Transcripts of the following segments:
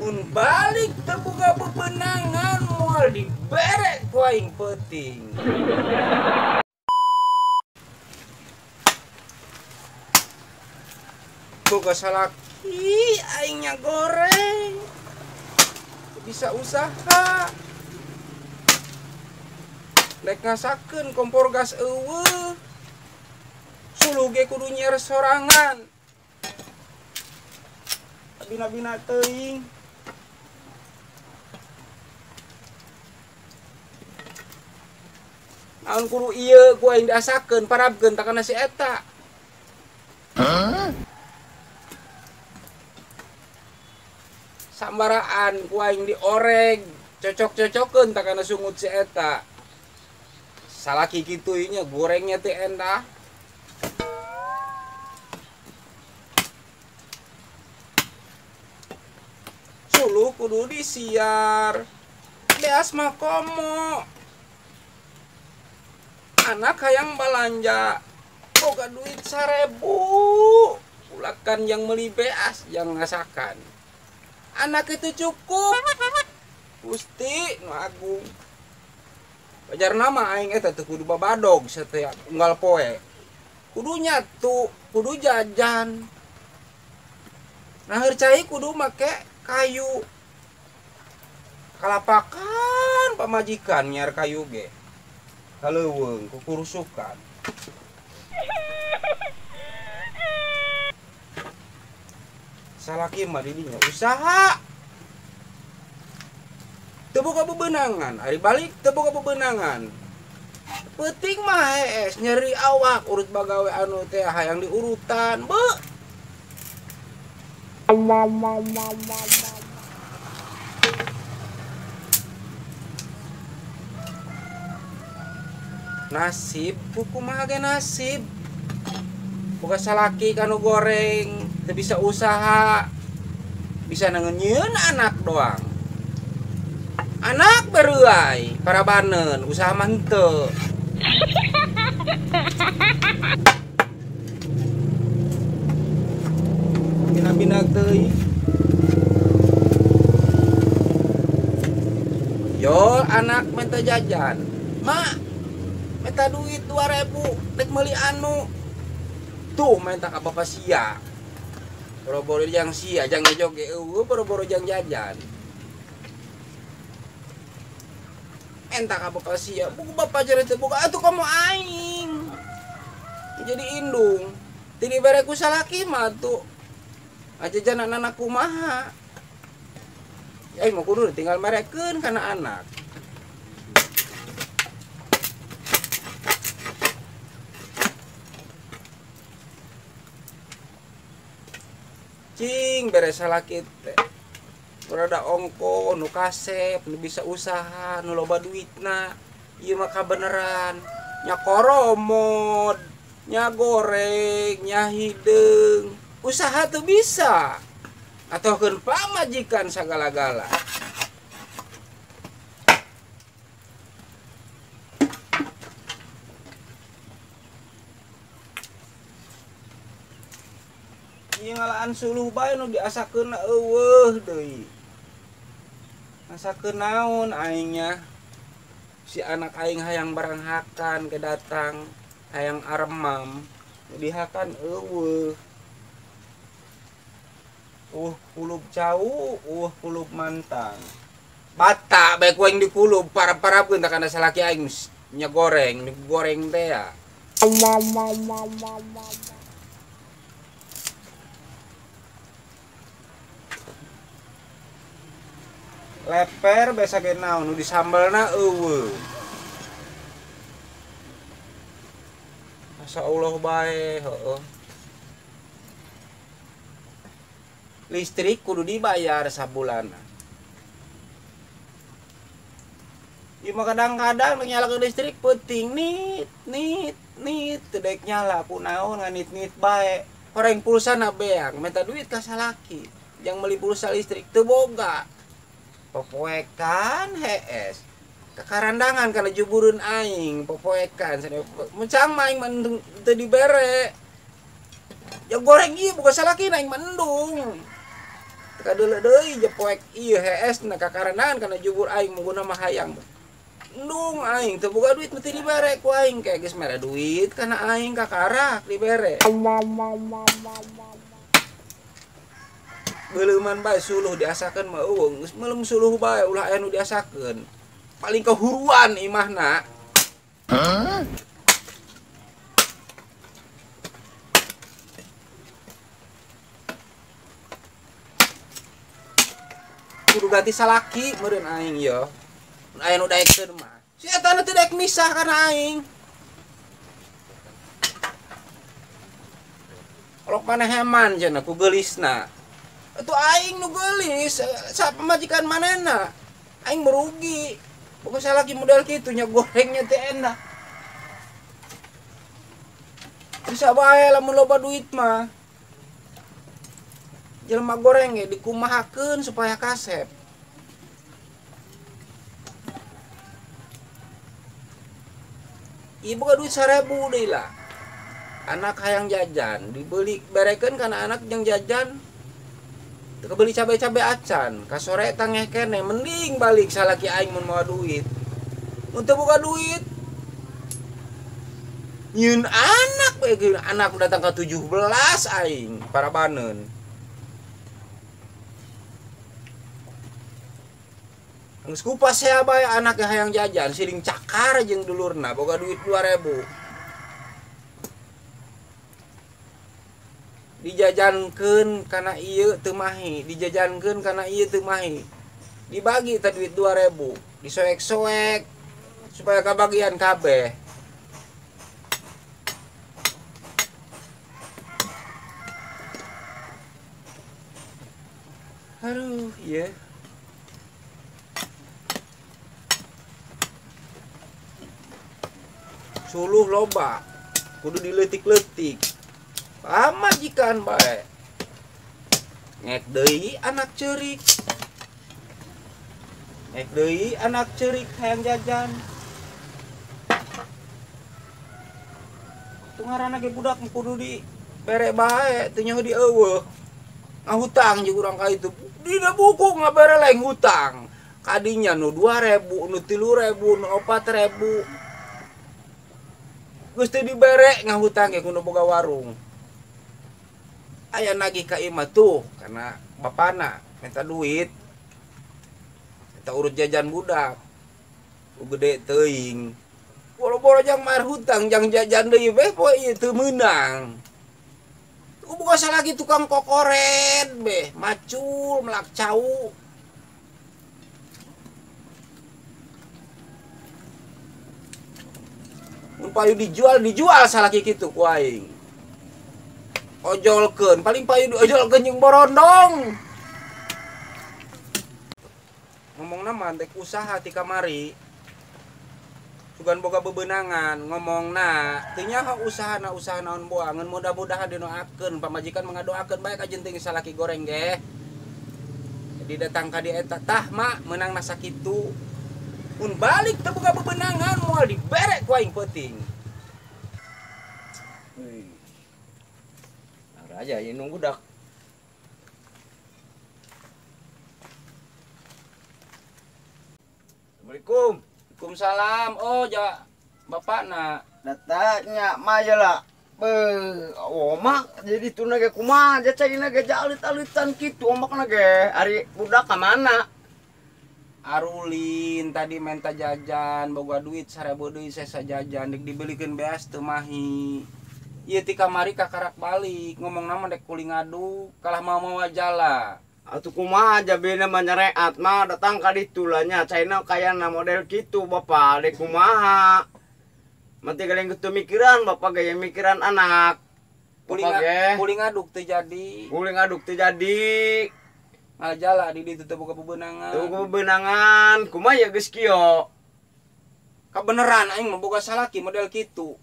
Mun balik teu boga bebenangan moal dibere ku aing peuting. Boga salaki aingnya goreng. Bisa usaha. Rek ngasakeun kompor gas eueuh. Suluh ge kudu nyiar sorangan. Bina-bina teuing. Naon kudu ieu ku aing diasakeun parabkeun takana si eta. Sambaraan ku aing dioreg, cocok-cocokeun takana sungut si eta. Salaki kitu nya gorengnya teh endah. Suluh kudu disiar. Beas mah komo. Anak hayang balanja boga duit 1000. Ulakan yang meuli beas yang ngasakan. Anak itu cukup. Gusti nu agung. Wajar nama aing eta teu kudu babadog setiap unggal poe. Kudu nyatu, kudu jajan. Naheur cai kudu make kayu. Kalapakan pamajikan nyiar kayu ge. Kaleuweung kukurusukan. Salaki mah didinya usaha. Teu boga bebenangan, ari balik teu boga bebenangan. Peuting mah hees nyeri awak urut bagawe anu teh hayang diurutan, beuh. Nasib kumaha ge nasib. Boga salaki kanu goreng, teu bisa usaha. Bisa ngeunyeun anak doang. Anak beruai para banen usaha mah henteu. Bina-bina teuing. Yo anak minta jajan. Mak, minta duit 2000 rek meuli anu. Tuh minta ka bapak sia. Boro-boro jang sia jang ngejoge eueuh boro-boro jang jajan. Entah ka bapak sia, buku bapak jare teu boga atuh komo aing. Jadi indung. Teu dibere ku salaki mah atuh. Ajajan anak kumaha. Ya aing mah kudu tinggal merekeun kana anak. Cing bere salaki teh. Berada ongko, nu kasep, nu bisa usaha, nu loba duitna. Ieu mah kabeneran. Nya koromod, nya goreng, nya hideung. Usaha tuh bisa. Atohkeun pamajikan sagala-gala. Ieu ngalaan suluh bae nu diasakeunna eueuh deui. Asakeun naon aingnya. Si anak aing hayang barang hakan ke datang, hayang aremam, dihakan eueuh. Kulub cau, kulub mantang. Bata bae ku aing dikulub, parap-parapkeun tah kana salaki aing nya goreng, digoreng teh ya. Leper biasa ge naon nu disambelna eueuh. Masyaallah bae heueuh. Listrik kudu dibayar sabulanna. Ieu mah kadang-kadang nyalakeun listrik peuting nit nit nit teu daek nyala kunaon nganit-nit bae. Horeng pulsana beak minta duit ka salaki jang meuli pulsa listrik teu boga. Popoekan hees. Kakarandangan kana juburun aing popoekan mencang mah aing mah teu dibere. Ya goreng ieu boga salaki aing mendung. Teu kadeuleu deui je poek ieu hees na kakarenaan kana jubur aing mungguna mah hayang. Endung aing teu boga duit mesti dibere ku aing kayak geus mere duit kana aing kakarak dibere. Beuleuman bae suluh diasakeun mah eueuh geus meulem suluh bae ulah aya nu diasakeun. Paling kehuruan imahna. Huh? Kudu ganti salaki meureun aing ye. Mun aya nu daekeun mah. Si eta nu teu daek misah kana aing. Kolok maneh heman cenah ku geulisna. Atuh aing nu geulis, sa pamajikan manehna. Aing merugi. Boga salaki model kitu nya gorengnya teh enak. Bisa bae lamun loba duit mah. Jelema goreng ge dikumahakeun supaya kasep. Ieu boga duit 1000 deui lah. Anak hayang jajan, dibeli berekeun kana anak jeung jajan. Teu beli cabe-cabe acan, ka sore tangeh keneh mending balik salaki aing mun mawa duit. Mun teu boga duit nyieun anak we, anak datang ka 17 aing parabaneun. Geus kupas saya bae anak hayang jajan siling cakar jeung dulurna boga duit 2000. Dijajankeun kana ieu teu mahi, dijajankeun kana ieu teu mahi. Dibagi teh duit 2000, disoek-soek supaya kabagian kabeh. Aduh, ieu. Suluh loba, kudu dileutik-leutik. Pamajikan bae. Ngek deui anak ceurik. Ngek deui anak ceurik hayang jajan. Teu ngaranna ge budak kudu di bere bae, teu nyaho di eueuh. Ngahutang jeung urang ka itu. Dina buku ngabere lain hutang. Kadinya nu 2000, nu 3000, nu 4000. Geus teu dibere ngahutang ge kudu boga warung. Aya nagih ka imah tuh karena bapana minta duit. Minta urut jajan budak. Nu gede teuing. Boro-boro jang bayar hutang jang jajan deui beh poe ieu teu meunang. Tuh boga salaki tukang kokoret beh, macul melak cau. Mun payu dijual, dijual salaki kitu ku aing. Ojolkeun, paling payu diojolkeun jeung borondong. Ngomongna mah dek usaha ti kamari. Sugan boga bebenangan, ngomongna teu nyaho usahana usaha naon boa, ngan mudah-mudahan dinoakeun, pamajikan mengadoakeun bae ka jenting salaki goreng ge. Jadi datang ka di eta tah mak meunangna sakitu. Mun balik teu boga bebenangan moal dibere ku aing peuting. Aja ini nunggu dak. Assalamualaikum. Waalaikumsalam. Oh, ja bapak nak. Datanya mah lah. Be, omak jadi tuna ge kumaha ja caina ge alit-alitan kitu omak na ge. Ari budak ka mana? Arulin tadi minta jajan, boga duit 1000 deui sesa jajan dek dibelikeun beas teu mahi. Ieu ti kamari kakarak balik, ngomongna mah dek kuli ngadu, kalah mau-mau jala. Atuh kumaha jabina mah nyareat mah datang ka ditu lah nya, caina kayana model kitu bapak dek kumaha. Mati galeng kitu mikiran bapak ge mikiran anak. Kuli ngaduk teu jadi. Kuli ngaduk teu jadi. Ngajala di ditu teu boga bebenangan. Teu boga bebenangan, kumaha ya geus kieu. Kabeneran aing mah boga salaki model kitu.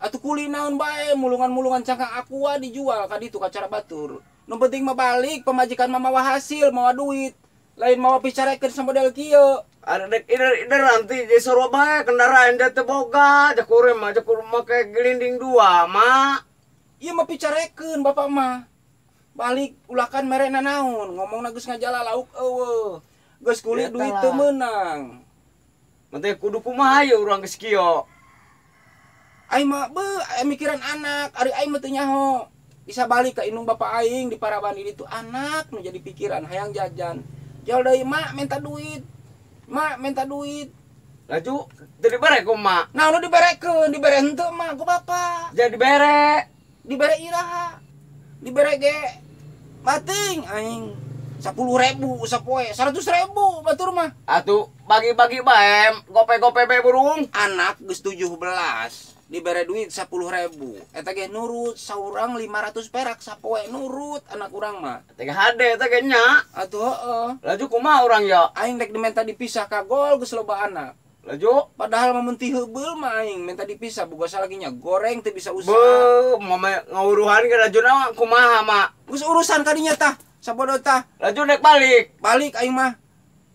Atuh kuli naon bae mulungan-mulungan cangkang aqua dijual ka ditu ka cara batur. Nu penting mah balik pamajikan mah mawa hasil, mawa duit. Lain mawa picarekeun sa model kieu. Ada dek ider-ider nanti jadi sarua bae kendaraan dia teu boga, jakurem mah jakur make gelinding dua, mak. Ieu mah picarekeun bapak mah. Balik ulakan mere nanaon, ngomongna geus ngajala lauk eueuh. Geus kuli Eta duit lah. teu meunang. Manteh kudu kumaha ye urang geus kieu. Aing mah beuh aya mikiran anak, ari aing mah teu nyaho. Bisa balik ka indung bapak aing di Paraban ini tuh anak nu jadi pikiran hayang jajan. Jauh deui mak minta duit. Mak minta duit. Laju teu dibere ku mak. Nah, nu diberekeun, dibere henteu mah ku bapak. Jadi bere. Dibere iraha. Dibere ge bating aing 10.000 sapoe, 100.000 batur mah. Atuh bagi-bagi bae, gope-gope bae burung. Anak geus 17 dibere duit 10.000. Eta ge nurut saurang 500 perak sapoe nurut anak urang mah. Teh hade teh ge nya. Atuh heeh. Laju kumaha urang ya? Aing rek diminta dipisah ka gol geus loba anak. Laju Padahal mah mun ti heubeul mah aing minta dipisah boga salagi nya goreng teu bisa usaha. beuh mama ngauruhan ke lajuna kumaha mak? Geus urusan kadinya tah, sabodo tah. Laju nek balik. Balik aing mah.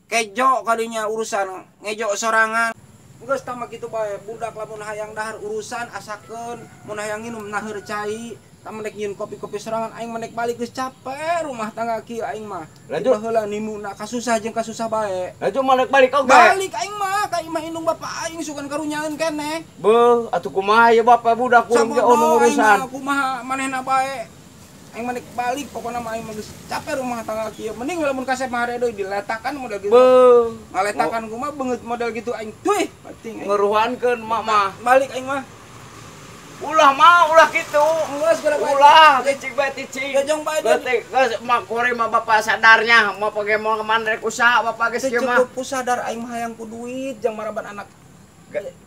Kejo kadinya urusan ngejo sorangan. Geus tah mah kitu bae, budak lamun hayang dahar urusan asakeun, mun hayang nginum naheur cai, tah mendek nyieun kopi-kopi sorangan aing mendek balik geus capek rumah tangga kieu aing mah. Lanjut. Baheula nimuna kasusah jeung kasusah bae. Laju mah nek balik oge. Balik aing mah ka imah indung bapak aing sugan karunyaeun keneh. Beuh atuh kumaha ye bapak budak urang ge Sabodo ono aing urusan. mah kumaha manehna bae. Aing mah nek balik pokona mah aing mah geus capek rumah tangga kieu. Mending lamun kasep mah deui diletakan model gitu. Beuh Ngaletakan kumaha beungeut model gitu aing tuih penting aing. ngeruhankeun mak mah. Balik aing mah. Ulah mah ulah kitu. Geus geura bae. Ulah cicing bae cicing. Jojong bae Geus teh geus mak kore mah bapak sadarnya mau pake mau kemana rek usaha bapak geus Teu kieu mah. cukup ku sadar aing mah hayang ku duit jang maraban anak.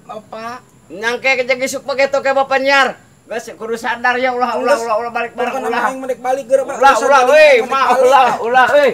Bapak Nyangke ke jeung isuk pake toke bapak nyiar. Geus kudu sadar ya ulah ulah ulah ulah balik bareng Pokona ulah. mah aing mah nek balik geura Ulah ulah euy mah ulah ulah euy.